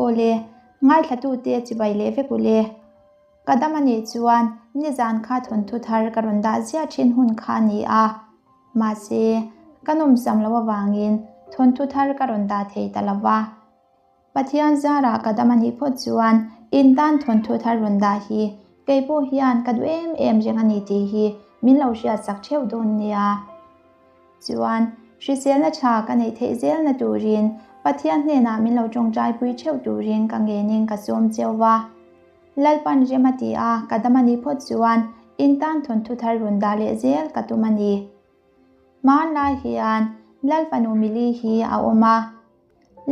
Aw le, ngaithlatute chibai leh vek u le. Ka dam a nih chuan nizan kha thawnthu thar ka rawn dah ziah thin hun kha a ni a. Mahse, ka nawmsam loh avangin thawnthu thar ka rawn dah thei ta lo va. Pathian zarah ka dam a nih phawt chuan in tan thawnthu thar rawn dah hi kei pawh hian ka duh em em reng a ni tih hi min lo hriatsak theuh dawn nia. Chuan, hriselna tha ka neih theih zelna turin Pathian hnenah min lo tawngtaipui theuh turin ka ngenin ka sawm cheu va. Lalpan rem a ti a, ka dam a nih phawt chuan in tan thawnthu thar rawn dah leh zel ka tum a ni. Hmanlai hian Lalfanu Mili hi a awm a.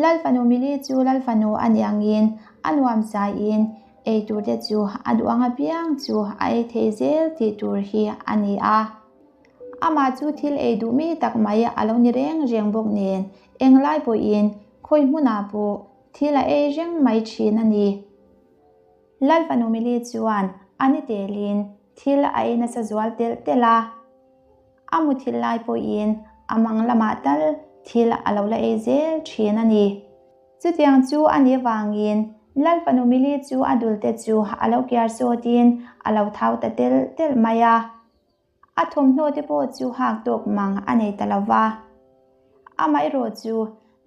Lalfanu Mili chu Lalfanu a ni angin a nuam zaiin ei tur te chu a duh ang apiang chu a ei thei zel tih tur hi a ni a. Amah chu thil ei duh mi tak mai a lo ni reng reng bawk nen englai pawhin khawi hmunah pawh thil a ei reng mai thin a ni. Lalfanu Mili chuan a ni telin thil a ei nasa zual telh telh a. A muthilh lai pawhin a mang lamah tal thil a lo la ei zel thin a ni. Chutiang chu a nih avangin Lalfanu Mili chu a dulte chu a lo kiar sawtin a lo thau ta telh telh mai a. A thawmhnaw te pawh chu hak tawk mang a nei ta lo va. Amaherawh chu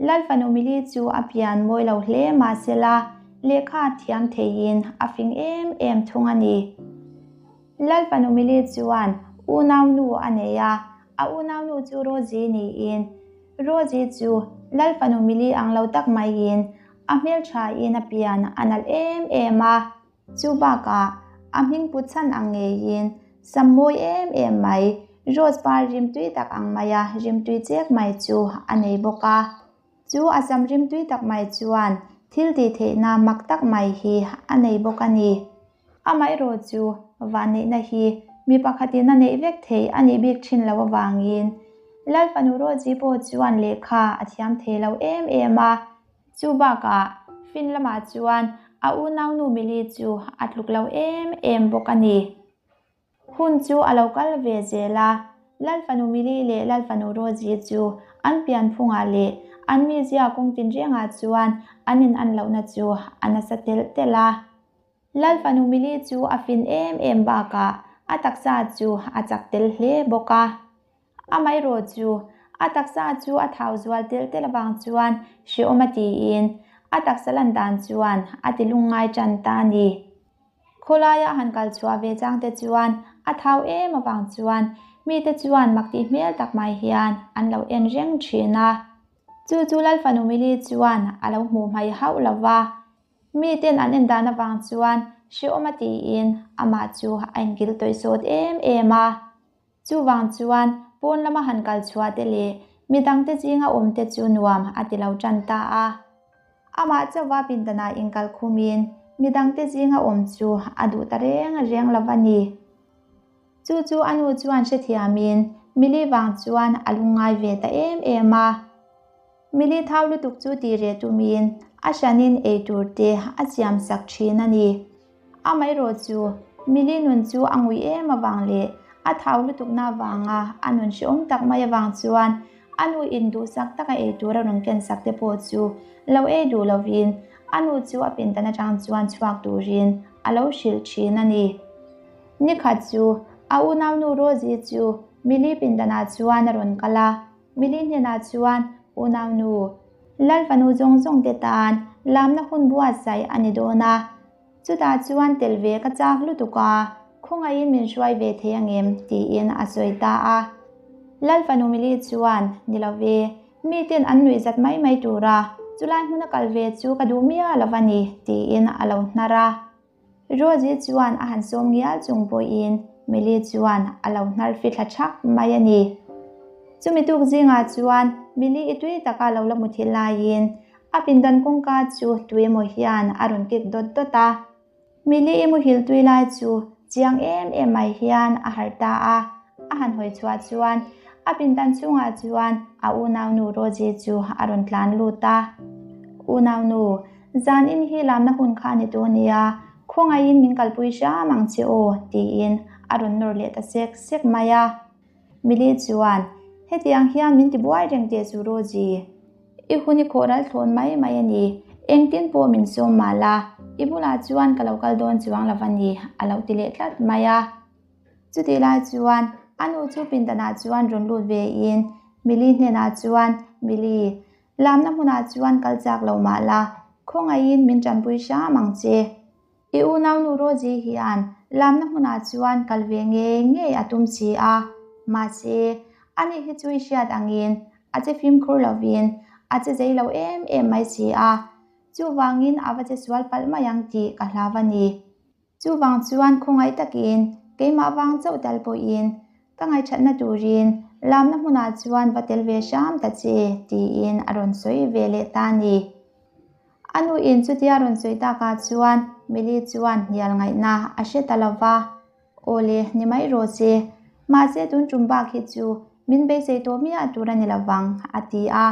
Lalfanu Mili chu a pian mawi lo hle mahsela lehkha thiam theiin a fing em em thung a ni. Lalfanu Mili chuan unaunu a nei a, a unaunu chu Rosie niin Rosie chu Lalfanu Mili ang lo tak maiin a hmelthain a pian a nalh em em a. Chu bakah a hming put chhan ang ngeiin sam mawi em em mai, rose par rimtui tak ang maia rimtui chek mai chu a nei bawk a. Chu a sam rimtui tak mai chuan thil tih theihna mak tak mai hi a nei bawk a ni. Amaherawh chu vanneihna hi mi pakhatin a neih vek theih a nih bik thin loh avangin Lalfanu Rosie pawh chuan lehkha a thiam thei lo em em a. Chu bakah Finn lamah chuan a unaunu Millie chu a tluk lo em em bawk a ni. Hun chu a lo kal ve zel a, Lalfanu Millie leh Lalfanu Rosie chu an pianphungah leh an mizia kawng tinrengah chuan an in an lohna chu a nasa telh telh a. Lalfanu Millie chu a fin em em bakah a taksa chu a chak tel hle bawk a. Amaherawh chu, a taksa chu a thau zual telh telh avang chuan hrehawm a tiin a taksa lan dan chuan a ti lungngai tan ta a ni. Khawlaia a han kal chhuah ve chang te chuan a thau em avang chuan mite chuan mak tih hmel tak mai hian an lo en reng thin a. Chu chu Lalfanu Millie chuan a lo hmuh hmai hauh lo va. Miten an en dan avang chuan hrehawm a tiin amah chu a inkil tawih sawt em em a. Chuvang chuan pawn lama han kal chhuah te leh midangte zinga awm te chu nuam a ti lo tan ta a. Amah chauha pindanah inkal khumin midangte zinga awm chu a duh ta reng reng lo va ni. Chu chu a nu chuan hrethiamin Millie vang chuan a lungngai ve ta em em a. Millie thau lutuk chu tih reh tumin a hranin eitur te a siam sak thin a ni. Amaherawh chu Millie nun chu a ngui em avang leh a thau lutukna avanga a nun hrehawm tak mai avang chuan a nu in duhsak taka eitur a rawn ken sak te pawh chu lo ei duh lovin a nu chu a pindan atang chuan chhuak turin a lo hrilh thin a ni. Nikhat chu a unaunu Rosie chu Millie pindanah chuan a rawn kal a. Millie hnenah chuan unaunu, Lalfanu zawng zawng te tan lamna hun buatsaih a ni dawn a, chutah chuan tel ve ka chak lutuk a, khawngaihin min hruai ve thei angem? tiin a sawi ta a. Lalfanu Millie chuan, Ni lo ve, miten an nuih zat mai mai tura chulai hmuna kal ve chu ka duh miah lo a ni, tiin a lo hnar a. Rosie chuan a han sawm ngial chung pawhin Millie chuan a lo hnar fi thla thak mai a ni. Chumi tuk zingah chuan Millie i tui taka lo la muthilh laiin a pindan kawngka chu tuemaw hian a rawn kik dawt dawt a. Millie i muhil tui lai chu chiang em em mai hian a harh ta a, a han hawi chhuah chuan a pindan chhungah chuan a unaunu Rosie chu a rawn tlan lut a. Unaunu, Zan in hi lamna hun kha a ni tawh nia, khawngaihin min kalpui hram ang che aw, tiin a rawn nawr leh ta sek sek mai a. Millie chuan, Hetiang hian min ti buai reng teh chu Rosie. I hun i khawh ral thlawn mai mai a ni. Engtin pawh min sawm mah la, i bulah chuan ka lo kal dawn chuang lo a ni, a lo ti leh tlat mai a. Chutih lai chuan a nu chu pindanah chuan rawn lut ve in Millie hnenah chuan, Millie, lamna hmunah chuan kal chak lo mah la, khawngaihin min tanpui hram ang che. I unaunu Rosie hian lamna hmunah chuan kal ve ngei ngei a tum si a, mahse, ani hi chu i hriat angin a che fimkhur lovin a che zei lo em em mai si a, chuvangin a va che sual palh mai ang tih ka hlau a ni. Chuvang chuan khawngaih takin keimah vang chauh tal pawhin ka ngaihṭhatna turin lamna hmunah chuan va tel ve hram ta che tiin a rawn sawi ve leh ta a ni. A nuin chutia rawn sawi takah chuan Millie chuan hnial ngaihna a hre ta lo va, Aw le, ni mai rawh se. Mahse tun tum bak hi chu min beisei tawh miah tur a ni lo vang, a ti a.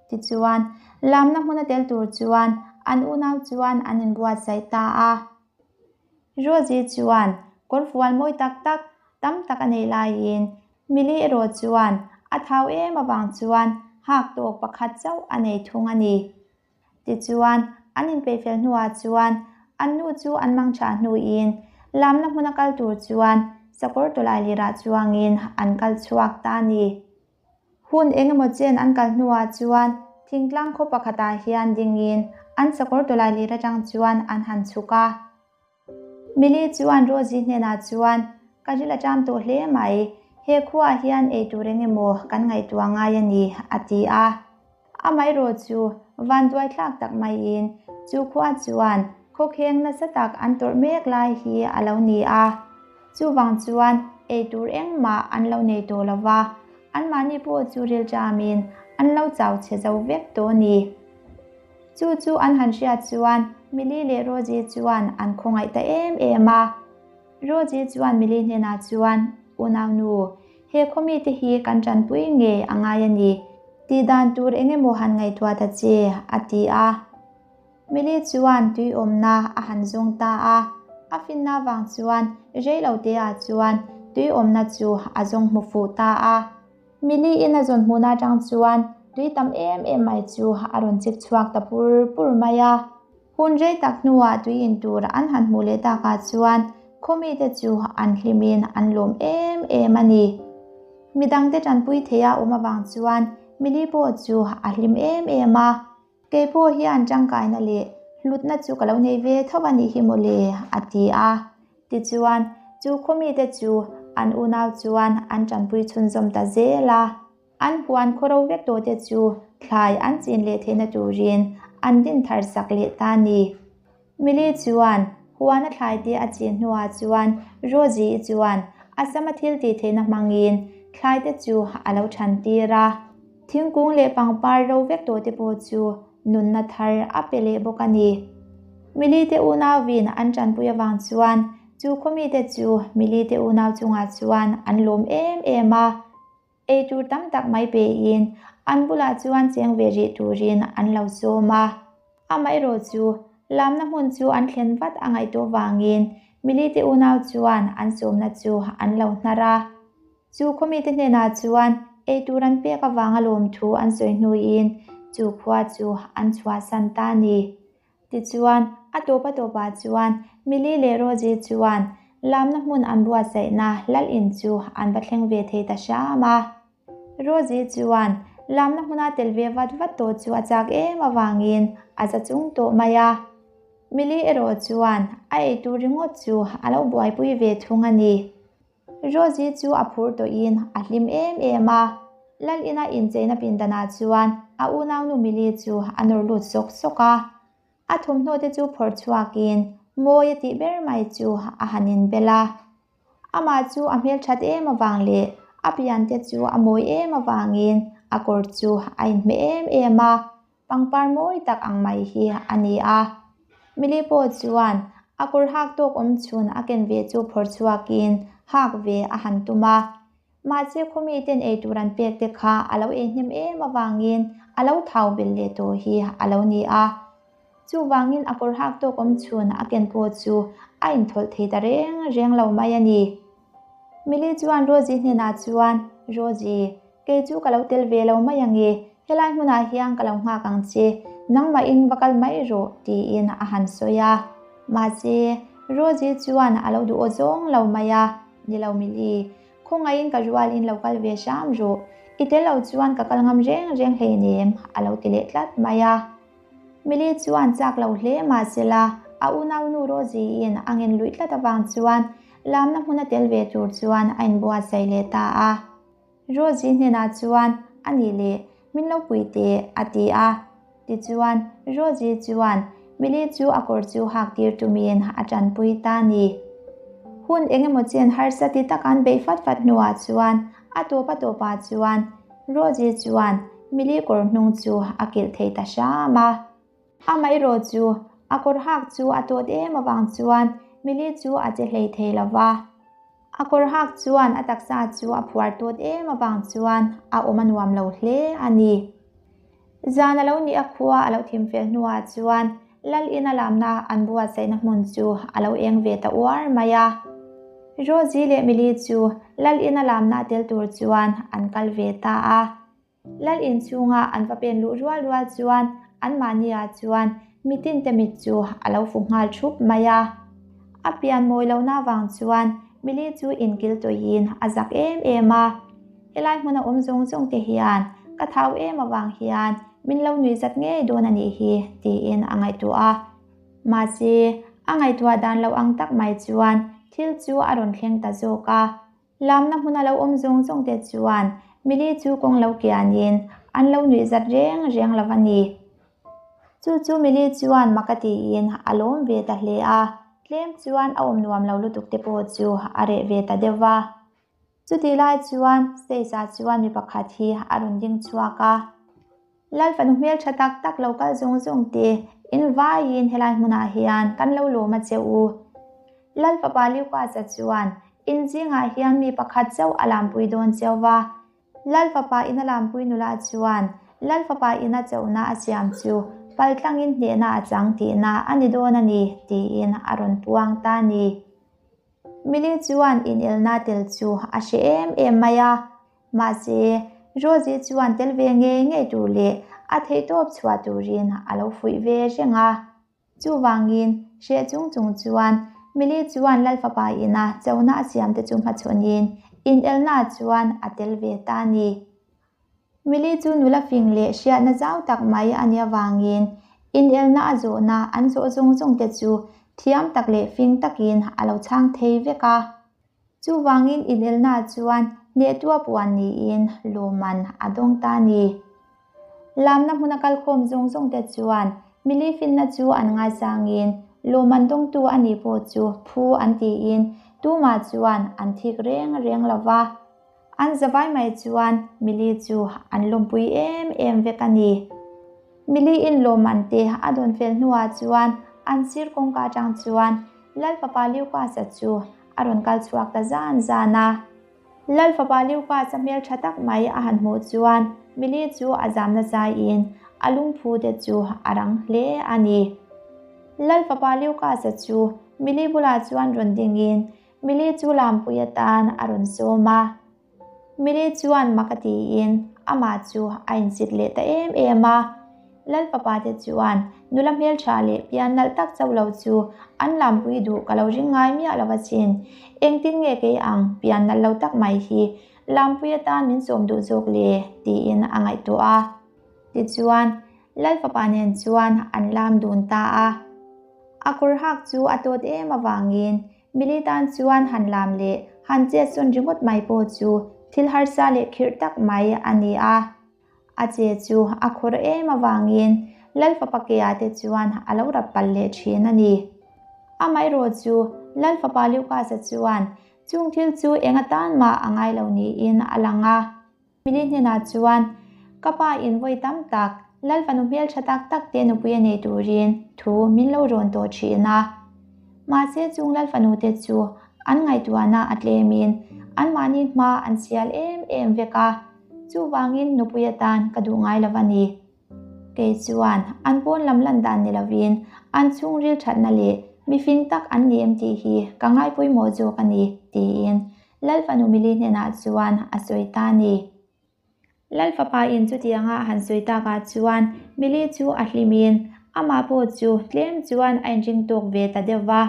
Tichuan, lamna hmuna tel tur chuan an unau chuan an inbuatsaih ta a. Rosie chuan kawrfual mawi tak tak tam tak a neih laiin Millie erawh chuan a thau em avang chuan hak tawk pakhat chauh a nei thung a ni. Tichuan, an inpeihfel hnuah chuan an nu chu an mang chah hnuin lamna hmuna kal tur chuan sakawr tawlai lirah chuangin an kal chhuak ta a ni. Hun eng emaw chen an kal hnuah chuan thingtlang khaw pakhatah hian dingin an sakawr tawlai lir atang chuan an han chhuk a. Millie chuan Rosie hnenah chuan, Ka ril a ṭam tawh hle mai, he khuaah hian ei tur eng emaw kan ngaihtuah ngai a ni, a ti a. Amaherawh chu vanduai thlak tak maiin chu khua chuan khawkheng nasa tak an tawrh mek lai hi a lo ni a. Chuvang chuan ei tur engmah an lo nei tawh lo va, anmahni pawh chu rilṭamin an lo chau chhe zo vek tawh a ni. Chu chu an han hriat chuan Millie leh Rosie chuan an khawngaih ta em em a. Rosie chuan Millie hnenah chuan, Unaunu, he khawmite hi kan tanpui ngei a ngai a ni. Tih dan tur eng emaw han ngaihtuah ta che, a ti a. Millie chuan tui awmna a han zawng ta a, a finna vang chuan rei lo teah chuan tui awmna chu a zawng hmu fuh ta a. Millie in a zawn hmuhna atang chuan tui tam em em mai chu a rawn chik chhuak ta pur pur mai a. Hun rei tak hnuah tui in tur an han hmuh leh takah chuan khawmite chu an hlimin an lawm em em a ni. Midangte tanpui theia awm avang chuan Millie pawh chu a hlim em em a. Kei pawh hian tangkaina leh hlutna chu ka lo nei ve tho a nih hi mawle, a ti a. Tichuan, chu khawmite chu an unau chuan an tanpui chhunzawm ta zel a. An huan khawro vek tawhte chu thlai an chin leh theihna turin an din thar sak leh ta a ni. Millie chuan huan a thlaite a chin hnuah chuan Rosie-i chuan a sama thil tih theihna hmangin thlaite chu a lo than tir a. Thingkung leh pangpar ro vek tawhte pawh chu nunna thar a pe leh bawk a ni. Millie te unauvin an tanpui avang chuan chu khawmite chu Millie te unau chungah chuan an lawm em em a. Ei tur tam tak mai pein an bulah chuan cheng ve rih turin an lo sawm a. Amaherawh chu lamna hmun chu an thlen vat a ngaihtuah vangin Millie te unau chuan an sawmna chu an lo hnar a. Chu khawmite hnenah chuan ei tur an pek avanga lawmthu an sawi hnuin chu khua chu an chhuahsan ta a ni. Tichuan, a tawp a tawpah chuan Millie leh Rosie chuan lamna hmun an buatsaihna lal in chu an va thleng ve thei ta hram a. Rosie chuan lamna hmuna tel ve vat vat tawh chu a chak em avangin a za chung tawh mai a. Millie erawh chuan a eitur ringawt chu a lo buaipui ve thung a ni. Rosie chu a phur tawhin a hlim em em a, Lal ina incheina pindanah chuan a unaunu Millie chu a nawr lut sawk sawk a. A thawmhnaw te chu phawrh chhuakin mawi a tih ber mai chu a han inbel a. Amah chu a hmelthat em avang leh a pian te chu a mawi em avangin a kawr chu a inhmeh em em a. Pangpar mawi tak ang mai hi a ni a. Millie pawh chuan a kawr hak tawk awm chhun a ken ve chu phawrh chhuakin hak ve a han tum a. Mahse khawmi ten ei tur an pek te kha a lo ei hnem em avangin a lo thau belh leh tawh hi a lo ni a. Chuvangin a kawr hak tawk awm chhun a ken pawh chu a inthawlh thei ta reng reng lo mai a ni. Millie chuan Rosie hnenah chuan, Rosie, kei chu ka lo tel ve lo mai ang e, helai hmunah hian ka lo nghak ang che. nangmahin va kal mai rawh, tiin a han sawi a. Mahse, Rosie chuan a lo duh aw zawng lo mai a, Ni lo Millie, khawngaihin ka rualin lo kal ve hram rawh, i tel lo chuan ka kal ngam reng reng hleinem, a lo ti leh tlat mai a. Millie chuan chak lo hle mahsela a unaunu Rosie-in a ngen luih tlat avang chuan lamna hmuna tel ve tur chuan a inbuatsaih leh ta a. Rosie hnenah chuan, A nih leh, min lo pui teh, a ti a. Tichuan, Rosie chuan Millie chu a kawr chu hak tir tumin a tanpui ta a ni. Hun eng emaw chen harsa ti taka an beih fat fat hnuah chuan a tawp a tawpah chuan Rosie chuan Millie kawr hnung chu a kilh thei ta hram a. Amaherawh chu a kawr hak chu a tawt em avang chuan Millie chu a che hlei thei lo va. A kawr hak chuan a taksa chu a phuar tawt em avang chuan a awm a nuam lo hle a ni. Zan a lo nih a khua a lo thim fel hnuah chuan Lal ina lamna an buatsaihna hmun chu a lo eng ve ta uar mai a. Rosie leh Millie chu Lal ina lamna tel tur chuan an kal ve ta a. Lal inchhunga an va pen luh rual rual chuan anmahniah chuan mitinte mit chu a lo fu nghal thup mai a. A pian mawi lohna avang chuan Millie chu inkil tawiin a zak em em a. Helai hmuna awm zawng zawng te hian ka thau em avang hian min lo nuih zat ngei dawn a nih hi tiin a ngaihtuah a. Mahse, a ngaihtuah dan lo ang tak mai chuan thil chu a rawn thleng ta zawk a. Lamna hmuna lo awm zawng zawng te chuan Millie chu kawng lo kianin an lo nuih zat reng reng lo a ni. Chu chu Millie chuan mak a tiin a lawm ve ta hle a, tlem chuan a awm nuam lo lutuk te pawh chu a reh ve ta deuh va. Chutih lai chuan stage ah chuan mi pakhat hi a rawn ding chhuak a. Lal fanu hmel tha tak tak lo kal zawng zawng te in vaiin helai hmunah hian kan lo lawm a che u. Lal fapa Lucas-a chuan in zingah hian mi pakhat chauh a lampui dawn cheu va. Lal fapa in a lampui nula chuan Lal fapa ina chauhna a siam chu paltlangin hnehna a chang tihna a ni dawn a ni tiin a rawn puang ta a ni. Millie chuan inelna tel chu a hre em em mai a. Mahse, Rosie chuan tel ve ngei ngei tur leh a theihtawp chhuah turin a lo fuih ve reng a. Chuvangin, hreh chung chung chuan Millie chuan Lal fapa ina chona a siamte chu hmachhawnin inelna chuan a tel ve ta a ni. Millie chu nula fing leh hriatna zau tak mai a nih avangin inelna a zawhna an zawh zawng zawngte chu thiam tak leh fing takin a lo chhang thei vek a. Chuvangin inelna chuan hnehtua puan niin lawmman a dawng ta a ni. Lamna hmuna kalkhawm zawng zawngte chuan mili finna chu an ngaisangin lawmman dawngtu a nih pawh chu phu an tiin tumah chuan an thik reng reng lo va. An zavai mai chuan mili chu an lawmpui em em vek a ni. Mili in lawmman te a dawn fel hnuah chuan an sir kawngka atang chuan Lal fapa Lucas-a chu a rawn kal chhuak ta zan zan a. Lal fapa Lucas-a hmel tha tak mai a han hmuh chuan Millie chu a zam nasaiin a lungphu te chu a rang hle a ni. Lal fapa Lucas-a chu Millie bulah chuan rawn dingin Millie chu lampui atan a rawn sawm a. Millie chuan mak a tiin amah chu a insit leh ta em em a. Lal fapa te chuan nula hmeltha leh pian nalh tak chauh lo chu an lampui duh ka lo ring ngai miah lo asin. Engtin nge kei ang pian nalh lo tak mai hi lampui atan min sawm duh zawk le? tiin a ngaihtuah a. Tichuan, Lal fapa nen chuan an lam dun ta a. A kawr hak chu a tawt em avangin Millie tan chuan han lam leh han chet sawn ringawt mai pawh chu thil harsa leh khirh tak mai a ni a. A che chu a khawr em avangin Lal fapa kea te chuan a lo rap palh leh thin a ni. Amaherawh chu Lal fapa Lucas-a chuan chung thil chu eng atan mah a ngai lo niin a lang a. Millie hnenah chuan, Ka pa in vawi tam tak, Lal fanu hmel tha tak tak te nupui a nei turin thu min lo rawn tawh thin a. Mahse chung Lal fanu te chu an ngaihtuahna a tlemin anmahni hma an sial em em vek a, chuvangin nupui atan ka duh ngai lo a ni. Kei chuan an pawn lam lan dan ni lovin an chhungril thatna leh mifing tak an ni em tih hi ka ngai pawimawh zawk a ni, tiin Lal fanu Millie hnenah chuan a sawi ta a ni. Lal fapa in chutianga a han sawi takah chuan Millie chu a hlimin amah pawh chu tlem chuan a inring tawk ve ta deuh va.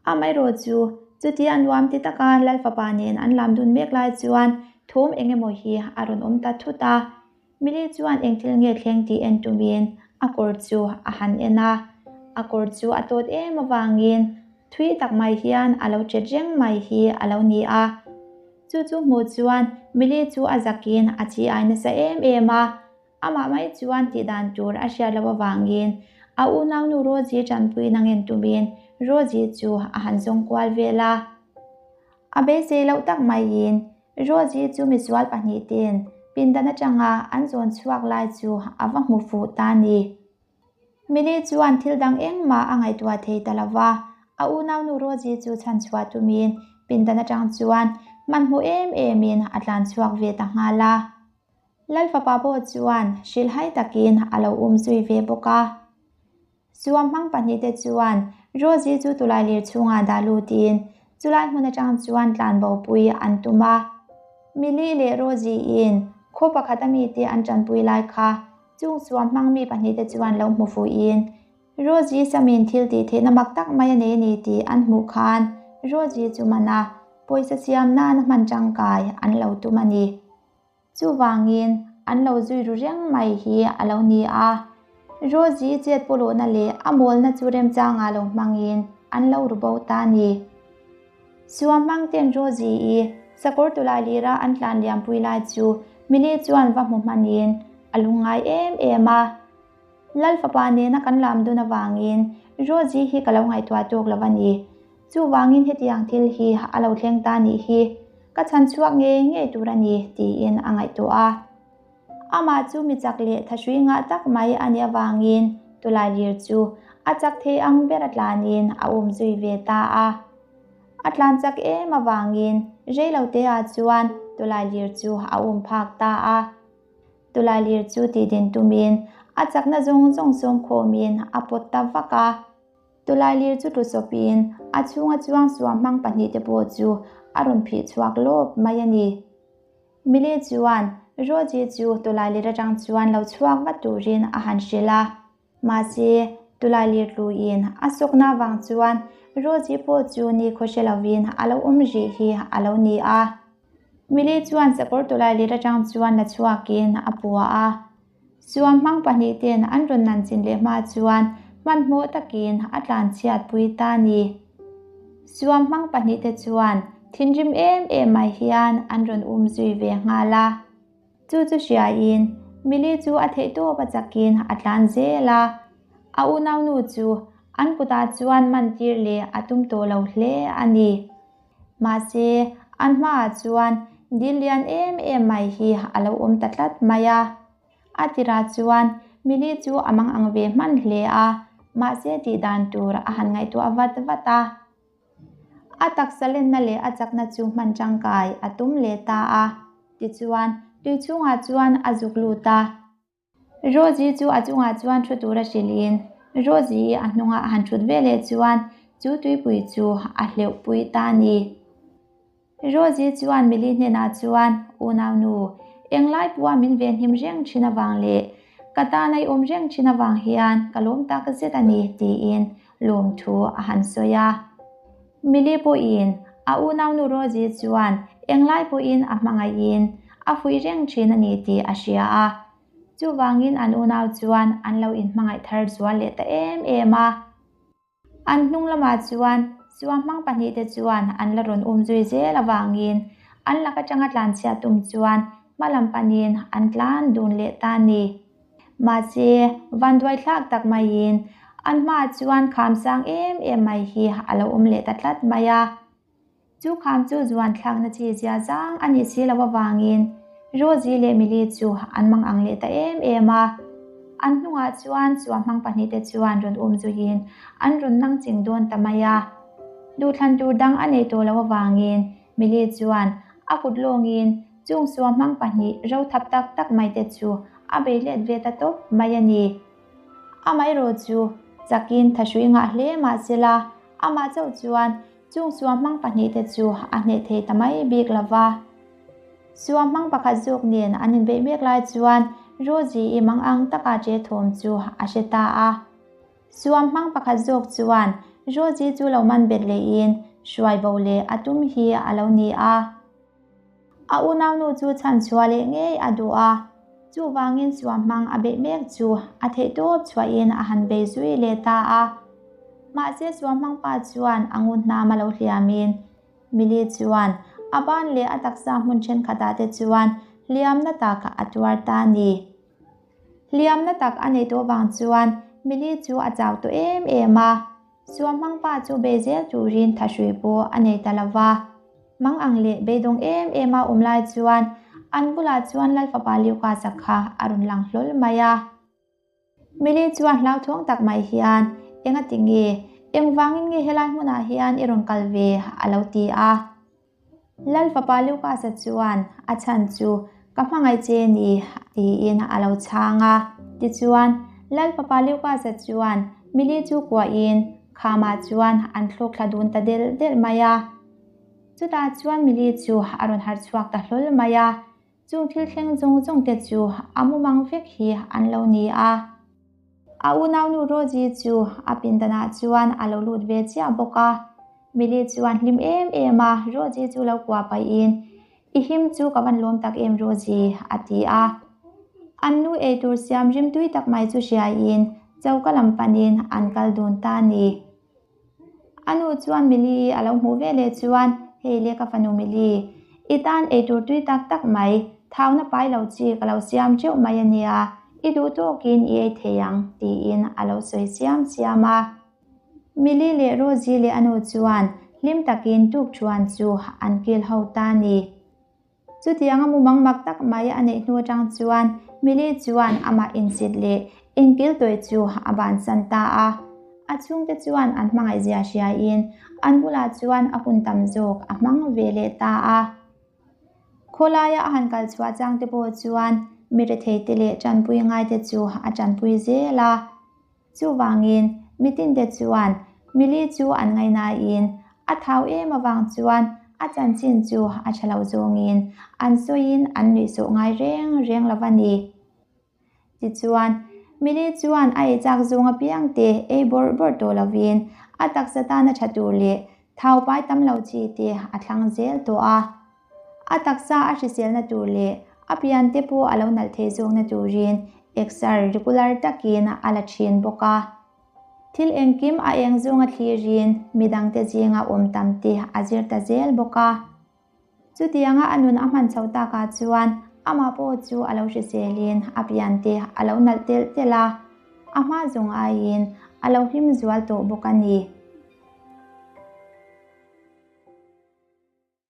Amaherawh chu chutia nuam ti taka Lal fapa nen an lam dun mek lai chuan thawm eng emaw hi a rawn awm ta thut a. Millie chuan eng thil nge thleng tih en tumin a kawr chu a han en a, a kawr chu a tawt em avangin thui tak mai hian a lo chet reng mai hi a lo ni a. Chu chu hmuh chuan Millie chu a zakin a chi ai nasa em em a, amah mai chuan tih dan tur a hriat loh avangin a unaunu Rosie tanpui nangin tumin Rosie chu a han zawng kual vel a. A beisei loh tak maiin Rosie chu misual pahnihten pindan atanga an zawn chhuak lai chu a va hmu fuh ta a ni. Millie chuan thil dang engmah a ngaihtuah thei ta lo va, a unaunu Rosie chu chhan chhuah tumin pindan atang chuan hmanhmawh em emin a tlan chhuak ve ta nghal a. Lal fapa pawh chuan hrilhhai takin a lo um zui ve bawk a. Suam hmang pahnihte chuan Rosie chu tulai lir chhungah dah lutin chulai hmun atang chuan tlanbopui an tum a. Millie leh Rosie-in khaw pakhata mite an tanpui lai kha chung suam hmang mi pahnihte chuan lo hmu fuhin Rosie samin thil tih theihna mak tak mai a nei a ni tih an hmuh khan Rosie chu man a, pawisa siam nana hman tangkai an lo tum a ni. Chuvangin, an lo zui ru reng mai hi a lo ni a. Rosie chet pawlawhna leh a mawlna chu remchangah lo hmangin an lo ru bo ta a ni. Suam hmangten Rosie-i sakawr tulai lira an tlan liampui lai chu Millie chuan va hmu hmanin a lungngai em em a. Lal fapa nena kan lam dun avangin Rosie hi ka lo ngaihtuah tawk lo a ni. Chuvangin hetiang thil hi a lo thleng ta nih hi ka chhan chhuak ngei ngei tur a ni tiin a ngaihtuah a. Amah chu mi chak leh thahrui ngah tak mai a nih avangin tulai lir chu a chak thei ang ber a tlanin a um zui ve ta a. A tlan chak em avangin reiloteah chuan tulai lir chu a um phak ta a. Tulai lir chu tihdin tumin a chakna zawng zawng sawm khawmin a pawt ta vak a. Tawlailir chu tlu sawpin a chhunga chuang suam hmang pahnihte pawh chu a rawn phih chhuak lawp mai a ni. Millie chuan Rosie chu tawlailir atang chuan lo chhuak vat turin a han hrilh a. Mahse, tawlailir tluin a sawkna avang chuan Rosie pawh chu nikhaw hre lovin a lo awm rih hi a lo ni a. Millie chuan sakawr tawlailir atang chuan la chhuakin a pua a. Suam hmang pahnihten an rawn nan chin leh hma chuan hmanhmawh takin a tlanchhiat pui ta ni. Suam hmang pahnihte chuan thinrim em em mai hian an rawn um zui ve nghal a. Chu chu hriain Millie chu a theihtawp a chakin a tlan zel a. A unaunu chu an kutah chuan man tir leh a tum tawh lo hle a ni. Mahse, an hmaah chuan dil lian em em mai hi a lo awm ta tlat mai a. A tirah chuan Millie chu a mang ang ve hman hle a, mahse tih dan tur a han ngaihtuah vat vat a. A taksa lenna leh a chakna chu hman tangkai a tum leh ta a. Tichuan, tui chhungah chuan a zuk lut a. Rosie chu a chungah chuan thu tura hrilhin Rosie a hnunga a han thut ve leh chuan chu tuipui chu a hleuhpui ta a ni. Rosie chuan Millie hnenah chuan, Unaunu, englai pawha min venhim reng thin avang leh ka tan a i awm reng thin avang hian ka lawm tak zet a ni, tiin lawmthu a han sawi a. Millie pawhin a unaunu Rosie chuan englai pawhin a hmangaihin a fuih reng thin a ni tih a hria a. Chuvangin an unau chuan an lo inhmangaih thar zual leh ta em em a. An hnung lamah chuan suamhmang pahnihte chuan an la rawn um zui zel avangin an lak atanga tlanchhiat tum chuan hma lam panin an tlan dun leh ta a ni. Mahse, vanduai thlak tak maiin an hmaah chuan kham sang em em mai hi a lo awm leh ta tlat mai a. Chu kham chu zuan thlakna chi zia zang a nih si loh avangin Rosie leh Millie chu an mang ang leh ta em em a. An hnungah chuan chuahmang pahnihte chuan rawn um zuiin an rawn nang ching dawn ta mai a. Duhthlan tur dang a nei tawh loh avangin Millie chuan a kut lawngin Chung suamhmang pahnih ro thap tak tak mai te chu a bei let ve ta tawp mai a ni. Amaherawh chu chakin thahrui ngah hle mah sela amah chauh chuan chung suamhmang pahnih te chu a hneh thei ta mai bik lo va. Suamhmang pakhat zawk nen an inbeih mek lai chuan Rosie-i mangang taka ṭe thawm chu a hre ta a. Suamhmang pakhat zawk chuan Rosie chu lo man bet lehin hruai bo leh a tum hi a lo ni a. A unaunu chu chhanchhuah leh ngei a duh a, chuvangin suamhmang a beih mek chu a theihtawp chhuahin a han bei zui leh ta a. Mahse suamhmang pa chuan a ngun hnam a lo hliamin Millie chuan a ban leh a taksa hmun thenkhatah te chuan hliamna tak a tuar ta a ni. Hliamna tak a neih tawh vang chuan Millie chu a chau tawh em em a, suamhmang pa chu bei zel turin thahrui pawh a nei ta lo va. Mang ang leh beidawng em em a awm lai chuan an bulah chuan Lalfapa Lucas-a kha a rawn lang hlawl mai a. Millie chuan hlauthawng tak mai hian, Enga ti nge? Engvangin nge helai hmunah hian i rawn kal ve? a lo ti a. Lal fapa Lucas-a chuan, A chhan chu ka hmangaih che ni, tiin a lo chhang a. Tichuan, Lal fapa Lucas-a chuan Millie chu kuahin khamah chuan an thlawk thla dun ta delh delh mai a. Chutah chuan Millie chu a rawn harh chhuak ta hlawl mai a. Chung thil thleng zawng zawng te chu a mumang vek hi an lo ni a. A unaunu Rosie chu a pindanah chuan a lo lut ve chiah bawk a. Millie chuan hlim em em a, Rosie chu lo kuah pahin, I him chu ka van lawm tak em Rosie, a ti a. An nu eitur siam rim tui tak mai chu hriaiin choka lam panin an kal dun ta a ni. A nu chuan Millie a lo hmuh ve leh chuan, Hei le ka fanu Millie, i tan eitur tui tak tak mai, thauna pai lo chi ka lo siam teuh mai a nia, i duh tawkin i ei thei ang, tiin a lo sawi siam siam a. Millie leh Rosie leh a nu chuan hlim takin tukṭhuan chu an kil ho ta a ni. Chutianga mumang mak tak mai a neih hnu atang chuan Millie chuan amah insit leh inkil tawih chu a bansan ta a. A chhungte chuan an hmangaihzia hriain an bulah chuan a hun tam zawk a hmang ve leh ta a. Khawlaia a han kal chhuah chang te pawh chuan mi retheite leh tanpui ngaite chu a tanpui zel a. Chuvangin, mitinte chuan Millie chu an ngaihnain a thau em avang chuan a chanchin chu a tha lo zawngin an sawiin an nuihsawh ngai reng reng lo va ni. Tichuan, Millie chuan a ei chak zawng apiangte ei bawrh bawrh tawh lovin a taksa tana tha tur leh thau pai tam lo chi te a thlang zel tawh a. A taksa a hriselna tur leh a piante pawh a lo nalh thei zawkna turin exer regular takin a la thin bawk a. Thil engkim a eng zawnga thlirin midangte zinga awm tam te a zir ta zel bawk a. Chutianga a nun a hman chho takah chuan amah pawh chu a lo hriselin a piante a lo nalh telh telh a, a hma zawng aiin a lo hlim zual tawh bawk a ni.